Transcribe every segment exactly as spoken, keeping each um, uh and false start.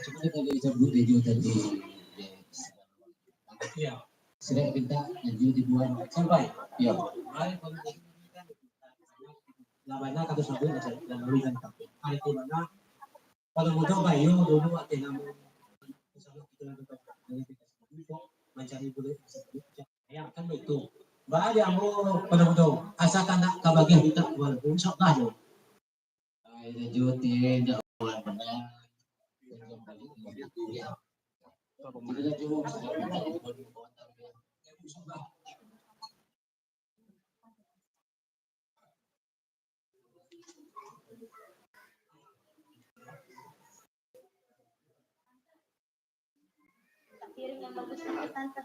Cuma tadi disebut Rejo tadi. Sudah minta lanjut dibuat sampai. Ya. Lah banyak kato sabuik macam dan melihat. Hari tu mana? Kalau mudah bayo dulu waktu nama. Mancari bulu. Yang kan itu. Ba aja ambo pada mudo, asa kan nak ka bagian kita walaupun sok lah jo. Ai, lanjut, eh, ndak bulan benar. Jadi, lanjut. Piring yang bagus itu, Tante.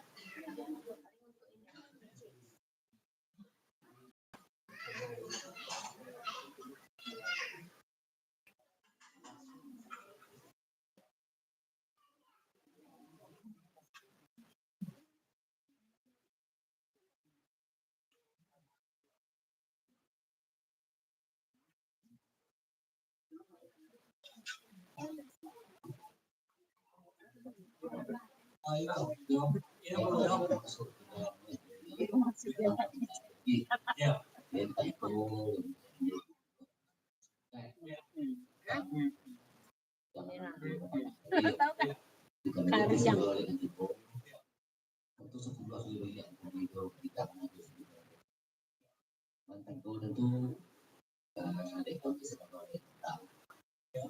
Mantap ko tentu, eh, dek kami sadonyo dek tantang, eh,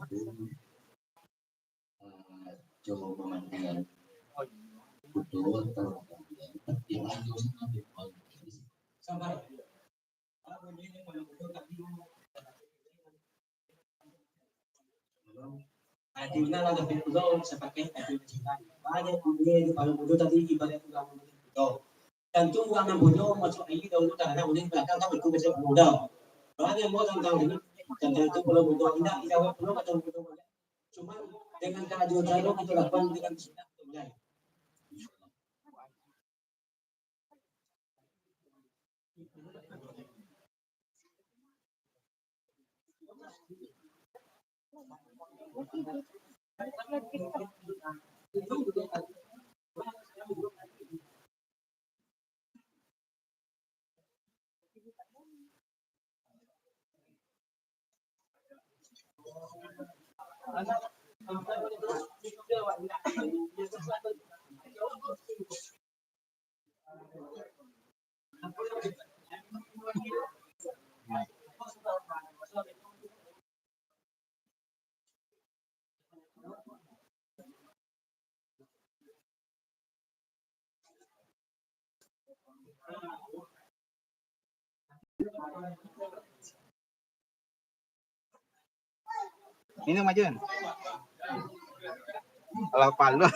jo pamandian. Betul, kalau pamandian, yang lain tu sangat. Sabar. Kalau bunyi ni, kalau betul tadi, Ati ina lah gapi pulo sapakai ati mancari. Banyak bunyi di palu mudo tadi ibarat pulang mudo. Tantu urang nan punyo masuak aia dahulu, karano urang balakang kan itu macam mudo. Banyak mo tantang ini, tantang itu pulo mudo indak dijawab pulo macam mudo. Cuma dengan karajo caro kita lakukan dengan sudah mulai. Minum aja. Kalau palu.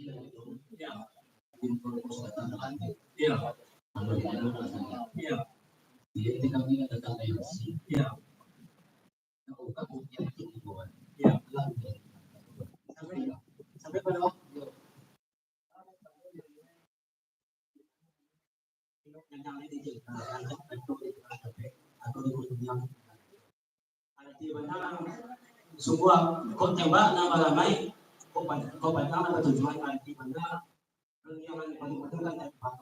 Ya. Ya. Ya. Ya. Sampai, sampai pada waktu Arati bana, sungguah, kok tembak nan balamai, kok pan-, kok pantang nan batujuan, arati bana, yang paling penting kan tembak.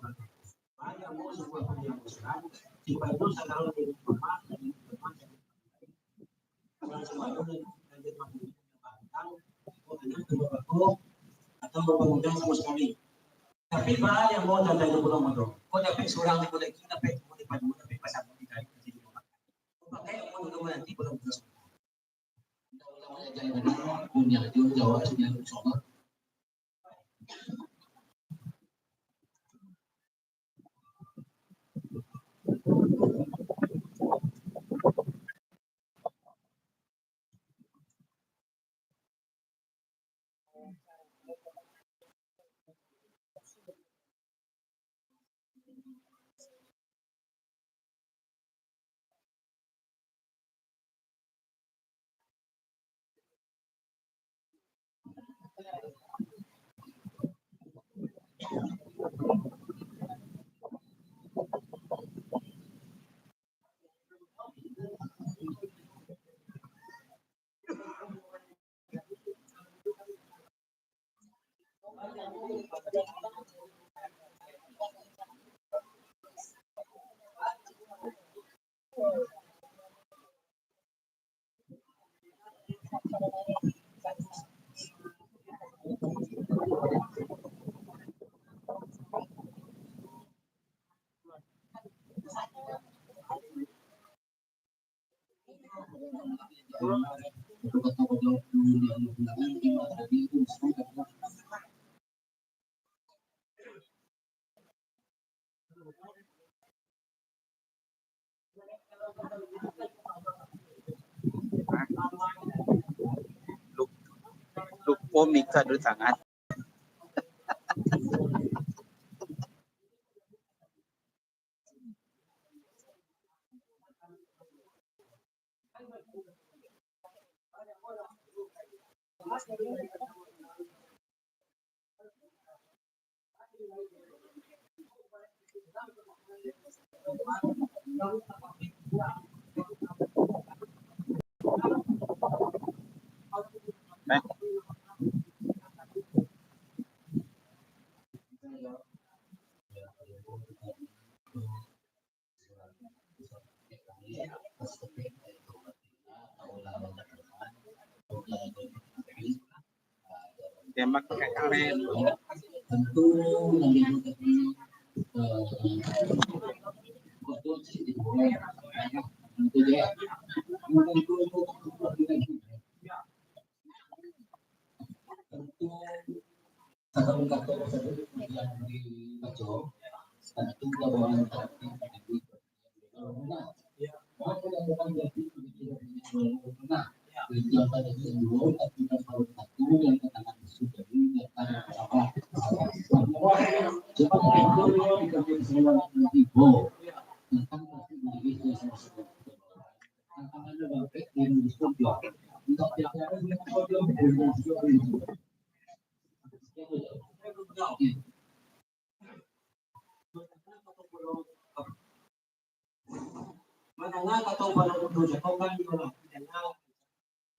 Banyak mau sungguah panjang bosan, supaya itu selalu jadi rumah, jadi rumah, jadi atau bangudang sama sekali. Tapi baa yang mau tantang itu pulang modo. Kau dapek surang di mulai kita dapek mau di padu dapek pasang di kali di rumah. Kau pakai yang mau dulu nanti pulang modo. Punya jawab punya jawab. Lup-, lupo mika dulu tangan. Tembak pakai karet. Tentu, tentu, Satu kato sajo yang dibaco, tantu kawan tadi. Mandanga kato pado mudo jago kan iyo lah, mandanga,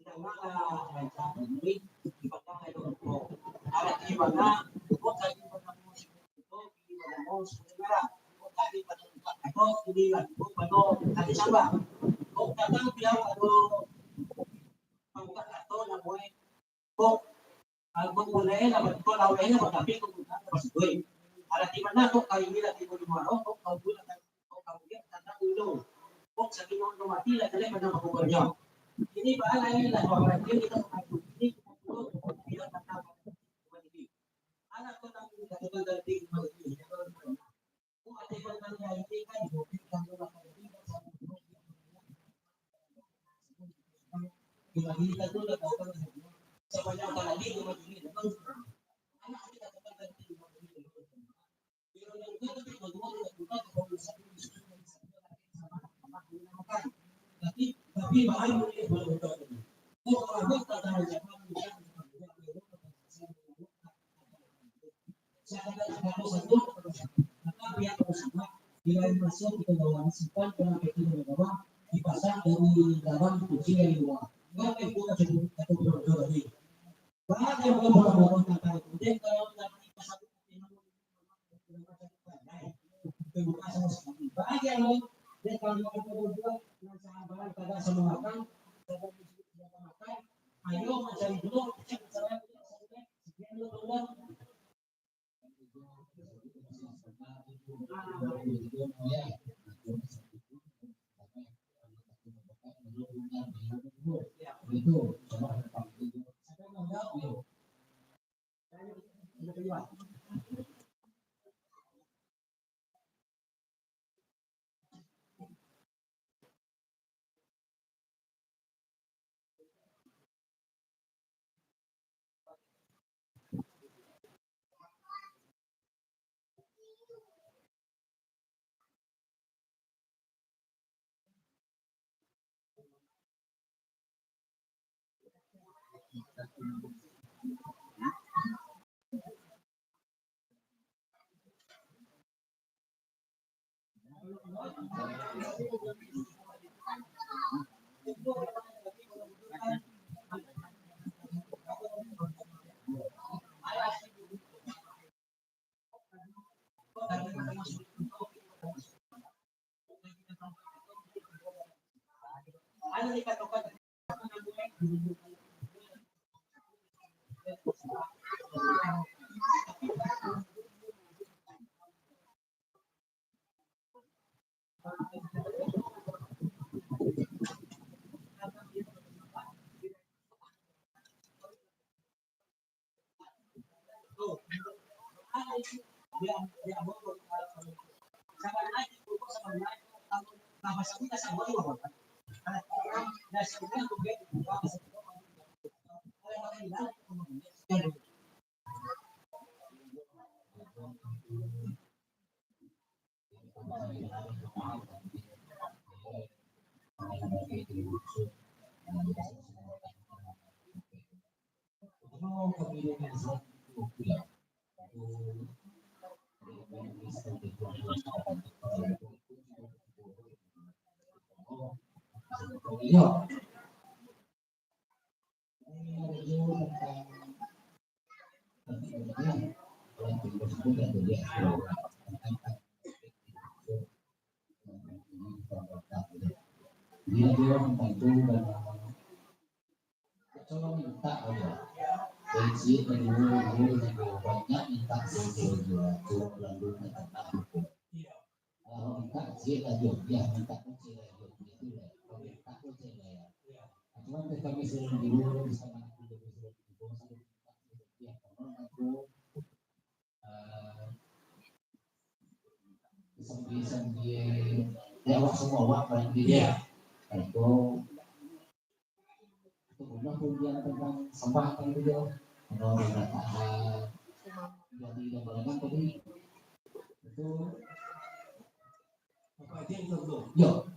mandanga lah rancak bunyi, dipandang ayo rupo. Arati bana, kok tadi bana musim itu, bana musim merah, kok tadi bana buka kato, ini lah, kok pado tadi sambah. Kok datang biar ado pangka kato namuai, kok Alun buliah lah, batua laweh lah, batapi kamudian lah basuduik. Alah di mana kok kami ni lah tibo di muaro, kok kau tu lah, kok kau ni tantang ulo. Kok sakino ulo mati lah, jaleh pandang bakubarnyo. Ini baa lai lah, wah, radio kita mangadu. Ini kita pulo, tidak tantang umat ini. Anak kau tanggung jawab ganti umat ini. Tapi bahayo ni baru tahu. Kok kalau tak tahu siapa, sakadar satu-satu, maka pihak bersama, bila masuk kita bawa simpan dalam peti dan bawa dipasang dari dalam kunci dari luar. Enggak itu kata kata tadi. Banyak yang belum pernah melakukan tentang itu. Dan kalau nanti pasang Dia bilang tentang itu dan kalau minta aja. Dari ciek dari dulu, dulu, dulu, banyak minta jodoh juga. Cuma lalu minta tak hukum. Kalau minta ciek aja, ya minta kecil aja. Itu lah. Kalau minta kecil lah ya. Cuma kami sering dulu bersama aku, dulu sering dulu, sering minta jodoh. Ya, kalau aku, eh, sambil-sambil, ya, awak semua awak paling tidak. Iya. Kalau Itu pun lah pun dia tentang sambah tadi tu. Kalau dia tak ada jadi gambaran tadi, itu apa aja itu tu? Yo.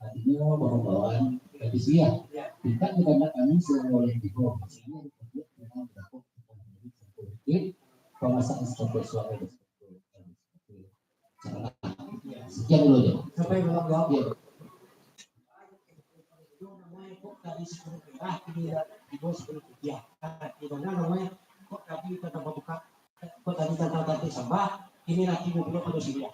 Artinya, bahwa bawaan tradisi ya. Tingkat negara kami sebagai oleh tiga, sehingga diperbuat dengan berlaku pengawasan sebagai suara dan sebagai. Sekian dulu aja. Sampai belum jawab ya. Di mana namanya? Kok tadi tentang pembuka, kok tadi tentang tadi sambah, ini lagi mau belum terus ini ya.